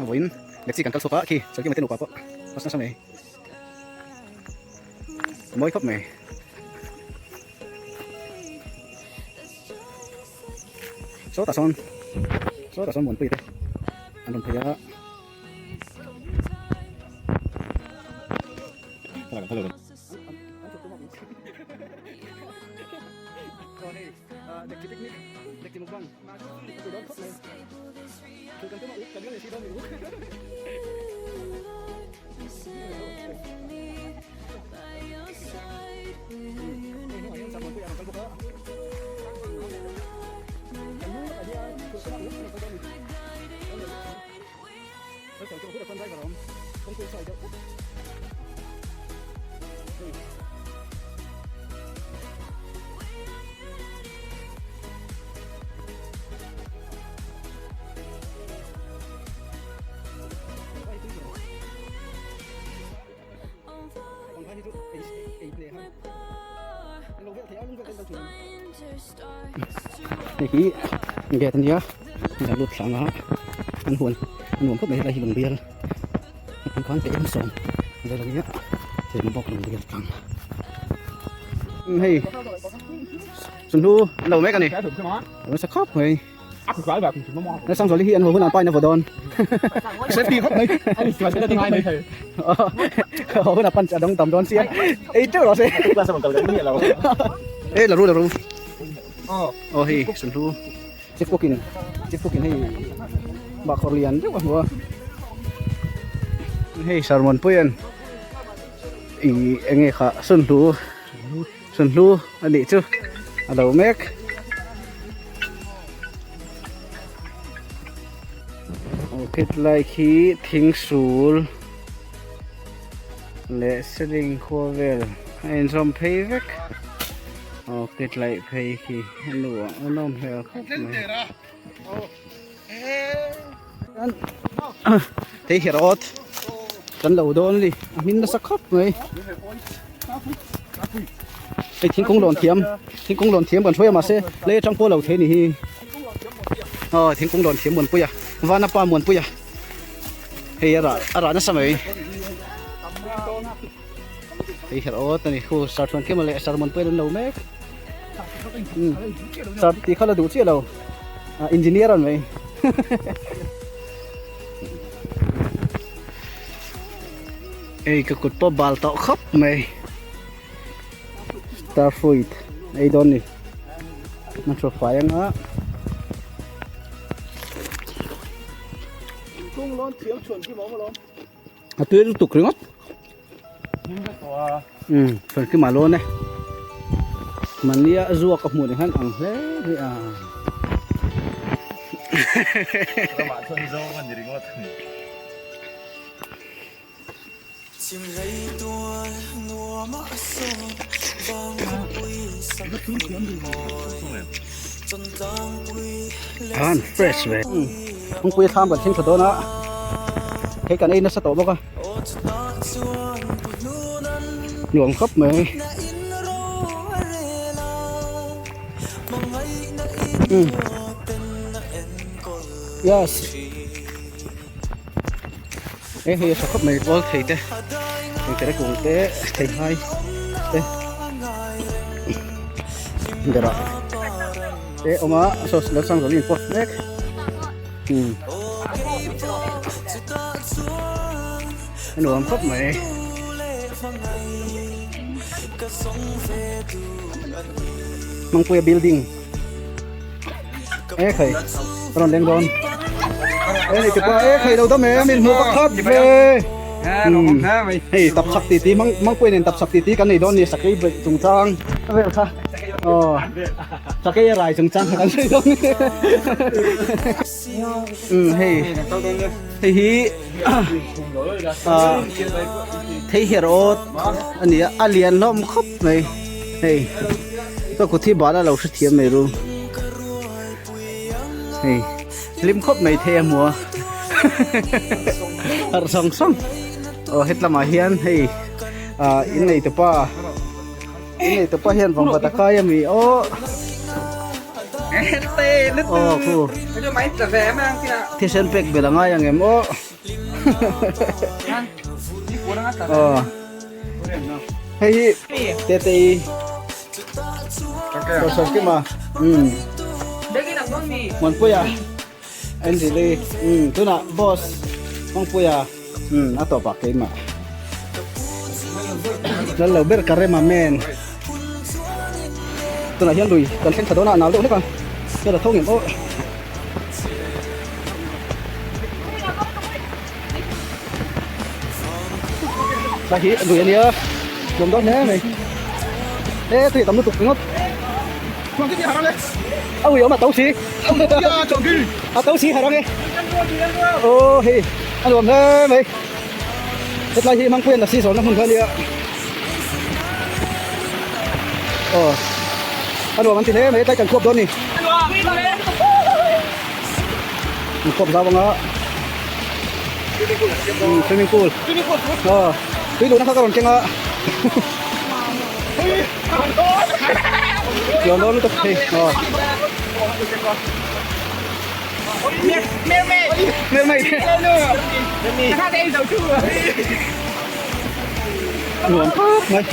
Vawiin taxi kan kal chhuak a khi Sawlkima te nupa pawh bus nasa mai a mawi khawp mai. Sawtah sawn sawtah sawn Muanpuii te an rawn phei a. Hei hi gate a nia a lut thlang a an huan a nuam khawp mai helai hi lung bial atang khan peh em sawm vel a nia chei bawk lung bial tlang hei chunhnu an lo mek a ni a nasa khawp mai. Sangzuali hi an haw hunah an pa in a vaw dawn. Safety khawp mai. Haw hunah punch a dawng tam dawn sia. Ei teuh rawh se. E la ru la ru. Aw hei sunhlu chief cook in chief cook in hei bahkhawr lian deuh a hmu a. Hei sermon pui an ih eng nge kha sunhlu Sunhlu a nih chu a lo mek. Aw khitlai khi thing sul leh seling khua vel a inzawm phei vek. Aw khitlai phei khi a nuam a nawm hmel khawp mai. Thei her awt kan lo dawn a ni a hmin nasa khawp mai hei thingkung lawn thiam thingkung lawn thiam kan hruai a mahse lei atang pawh lo thei a ni hi aw thingkung lawn thiam Muanpuia Vanapa Muanpuia hei a rah a rah nasa mai hei her awt a ni khu sarthuan kema leh sar Muanpuia an lo mek sar tih kha la duh chiah lo. Engineer an mai. Ei ka kut pawh bal tawh khawp mai. Star fruit ei dawn ni. Na thu fai anga. Tung lawn thiam chhuan khi mawm alawm. A tui lutuk ringawt. Um chuan khi mah lawn e. Mahnia a zuak a hmuh ni khan ang hle mai a. Ramah chuan zawng a ni ringawt a ni. An fresh ve. Kawngpui a thlam kan thleng tha dawn a, hei kan ei nasa tawh bawk a, nuam khawp mai. Yes. Hei hei a tha khawp mai kawl thei te engkere kung te thei hai te berah te awm a saw lo sang zawng in post mek um a nuam khawp mai. Mangpuia building e khai a rawn leng dawn e ni tipa e khai lo dam em in hmuh pakhat ve hei tap chak titi mang mangpuia nen tap chak titi kan nei dawn ni sakei beih chungchang a vel kha aw sakei a rai chungchang kha kan sawi dawn ni um hei hei hi ah thei her awt a ni a a lian hlawm khawp mai hei ka kut hi bal a lo hrethiam mai ru hei hlim khawp mai thei a hmu a harh sawng sawng aw hetlamah hian hei. Ah in nei te pa in nei te pa hian vangvat a kai ami aw aw khu thisen pek belh a ngai ang em aw aw hei hi tetei Sawrkima umm Muanpuia Anjali umm tunah boss Mangpuia umm a tawpah keimah lal lo ber ka rem a men tunah hian lui kan thleng thla dawn a a nal deuh hlek a hel a tho ngem aw. Lai hi lui a nia nuam dawn hle mai e tui a tam lutuk ringawt a ui awm a to si a to si harang e aw hei a nuam hle mai hetlai hi Mangpuian lasi zawrhna hmun kha a nia aw a nuam an ti hle mai hetlai kan khuap dawn a ni. An khuap zau anga swimming pool aw tui luhna kha ka rawn keng a tlawn dawn lutuk hei aw nuam khawp mai.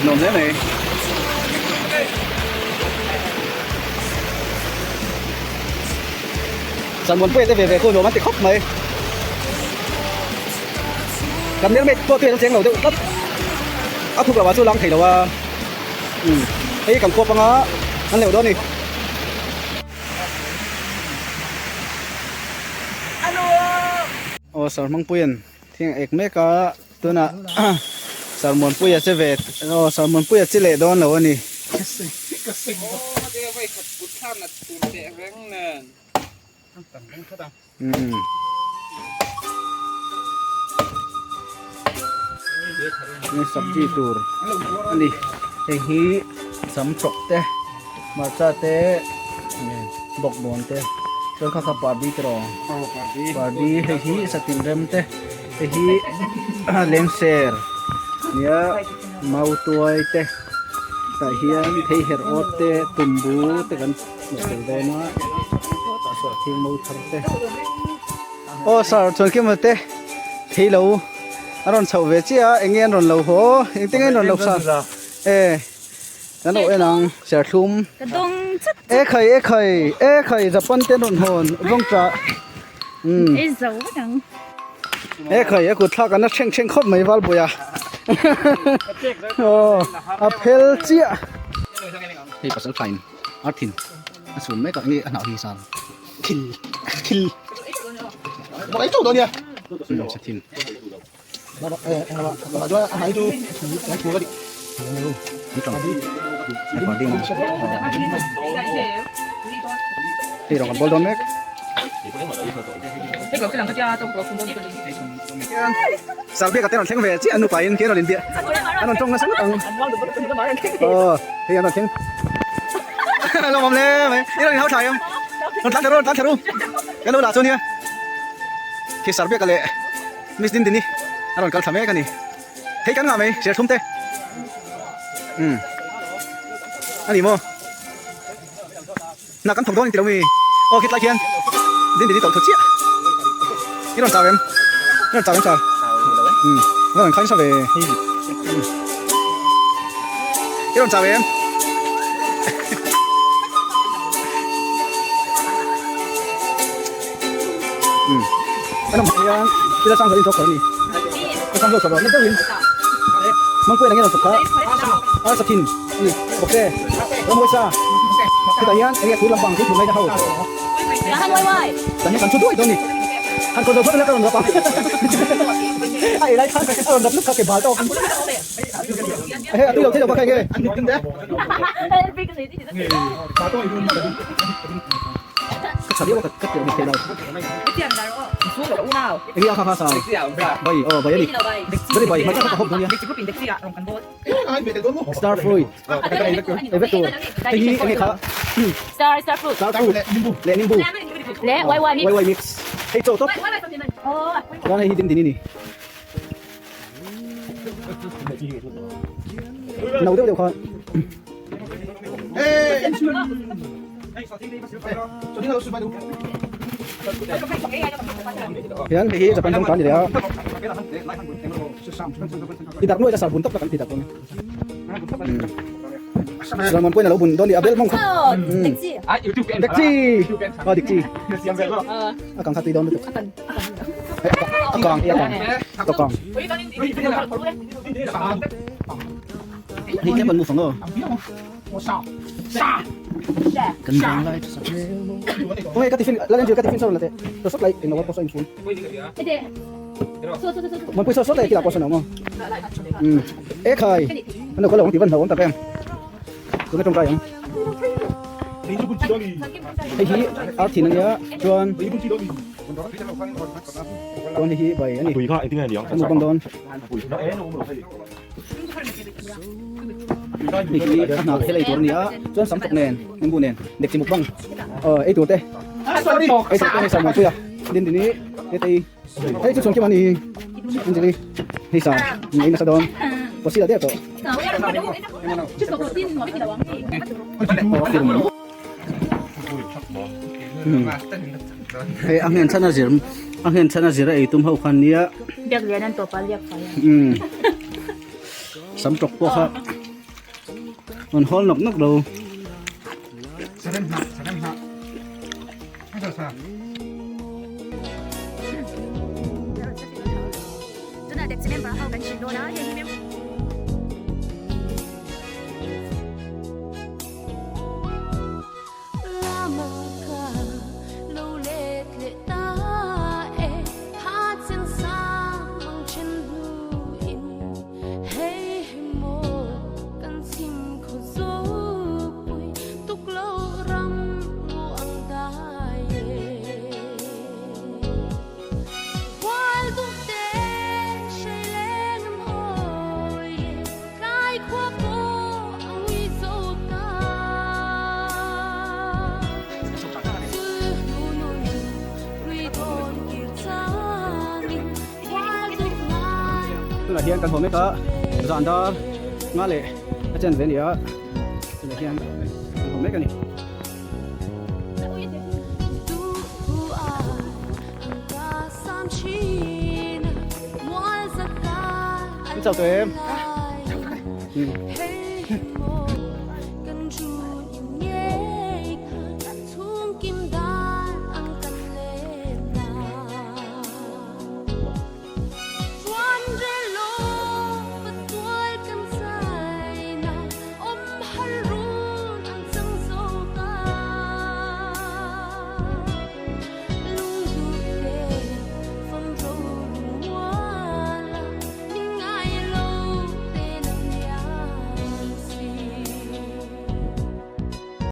Nuam hle mai. Zanmuanpuia te ve ve khu nuam an ti khawp mai. Kan mermaid pawh chu an cheng lo deuh tlat. A thuk lo ah chu lang thei lo a. Hei kan khuap anga an leuh dawn a ni. Aw Sarhmangpuia'n thing a ek mek a tunah Sarhmuanpuia che ve aw Sarhmuanpuia chi leh dawn lo a ni. Sabji tur a ni hei hi sam chawk te hmarcha te bawkbawn te chuan kha kha pardi te rawh pardi hei hi satin rem te hei hi lengser nia mautuai te tah hian thei herh awt te tumbu te kan hmuh tel dawn a tah saw thil mo thar te aw sir chuan kima te thei lo a rawn chhoh ve chiah a eng nge an rawn lo haw engtin nge an rawn lo sa e kan lo en ang serthlum e khai e khai e khai japan te an rawn hawn vawng chah umm e khai a kut thlak an la thleng thleng khawp mai valbuai a aw a phel chiah hei pasal thain ar thin a chhum mek a enge a hnah hi sang thil thil sa thin hei rawng kan bawl dawn mek. Sarbiak ate rawn thleng ve chiah a nupa in khi a rawn inbiah an rawn tawng nasa ngawt ang aw hei an rawn thleng a lawm awm hle mai i rawn inhau thlai ang rawn tlan thla ru rawn tlan thla ru kan lo lah chuan nia khi Sarbiak leh Miss Dindini a rawn kal thla mek a ni hei kan ngah mai serthlum te umm a ni maw. Hna kan thawk dawn inti lo mi? Aw khitlai khian din dini tawlh thut chiah. I rawn chau em? I rawn chau em chau? Umm va rawn khain sa ve. I rawn chau em? Umm kan awm hian thil a sang zawh in chawk kawr a ni. A sang zawk chawk rawh na deuhin Mangpuian ang i rawn chawk kha a sa thin a ni bawk che Ramhuai sa chutah hian enge thur lampang thil thur ngaihna ho tah hian kan thu duai dawn a ni han kawr zo phawt ila ka rawn rap ang a ei lai khan a rawn rap lut kha ke bal tawk a tui lo thei lo bak a enge. Ka tha viau a ka tirh ni thei lo. Enge a kha kha sa bai aw bai a ni bai bai hmarcha kha ka hawp dawn nia star fruit ei vek tur hei hi enge kha star fruit leh nimbu leh yy mix hei chaw tawp chuan hei hi ding din a ni no deuh deuh khan. Hian hei hi Japan rawng ta a ni leh a i dak nuai la sarbun tawp tak an ti dak dawn a Salmon pawhin a lo bun dawn a ni a bel mawng kha dik chi aw dik chi a kang kha tui dawn lutuk a kang a kang a kang hei tlem kan mu fang aw. Kan bang lai tha sak Oi ka tiffin la ka tiffin sor la te to sot lai eng lo poso in phun Mon pui sot sot lai kila poso na mo um e khai ano ko lo ti van ho ta pem tu na tong kai ang hei hi ar thin ania chuan chuan hei hi bai ani Tui kha engtin nge ni ang kan mukbang dawn Hei hi a hnah thil ei tur a ni a chuan sam tawk nen nimbu nen dekchi mukbang aw ei tur te ei tur te hei sa muanpuia din din hi hetei hei chu chhuan kim a ni anjali hei sa in ei nasa dawn pawh sila der tawh hei a nghen chhan a zir a nghen chhan a zir a ei tum ho khan nia biak lian an tawp a liak fai a sam tawk pawh kha rawn hawl nawk nawk lo Tunah hian kan haw mek a zan dar nga leh a chen ve a ni a tunah hian kan haw mek a ni. Chau tawh em?